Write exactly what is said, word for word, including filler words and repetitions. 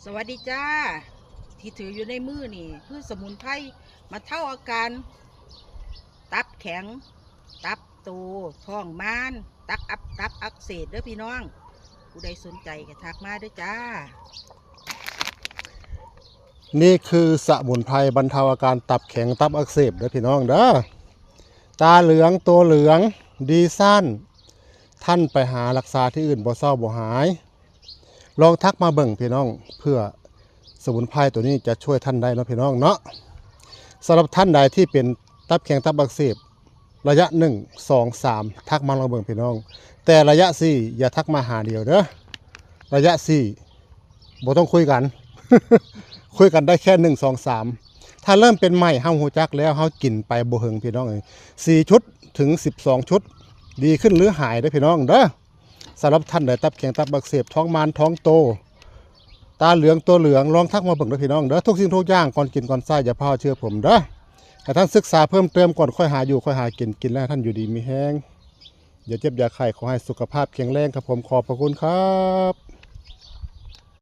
สวัสดีจ้า ที่ถืออยู่ในมือนี่คือสมุนไพรบรรเทาอาการ ตับแข็ง ตับโต ท้องมาน ตับอับตับอักเสบเด้อพี่น้อง ผู้ใดสนใจก็ทักมาเด้อจ้า นี่คือสมุนไพรบรรเทาอาการตับแข็งตับอักเสบเด้อพี่น้องเด้อ ตาเหลืองตัวเหลืองดีซ่าน ท่านไปหารักษาที่อื่นบ่เซาบ่หาย ลองทักมาเบิ่งพี่น้อง เพื่อสมุนไพรตัวนี้จะช่วยท่านได้เนาะพี่น้องเนาะ สำหรับท่านใดที่เป็นตับแข็งตับอักเสบ ระยะหนึ่ง สอง สาม ทักมาลองเบิ่งพี่น้อง แต่ระยะสี่ อย่าทักมาหาเดียวเด้อ ระยะสี่ บ่ต้องคุยกัน คุยกันได้แค่หนึ่ง สอง สาม ถ้าเริ่มเป็นใหม่เฮาฮู้จักแล้วเฮากินไปบ่เหิงพี่น้องเอ้ย สี่ ชุดถึง สิบสอง ชุด ดีขึ้นหรือหายเด้อพี่น้องเด้อ สำหรับท่านใดตับแข็งตับอักเสบท้องมานท้องโต ตาเหลืองตัวเหลืองลองทักมาเบิ่งเด้อพี่น้องเด้อ ทุกสิ่งทุกอย่างก่อนกินก่อนใช้อย่าพาเชื่อผมเด้อ ให้ท่านศึกษาเพิ่มเติมก่อนค่อยหาอยู่ค่อยหากิน กินแล้วให้ท่านอยู่ดีมีแฮง อย่าเจ็บอย่าไข้ ขอให้สุขภาพแข็งแรงครับผม ขอบพระคุณครับ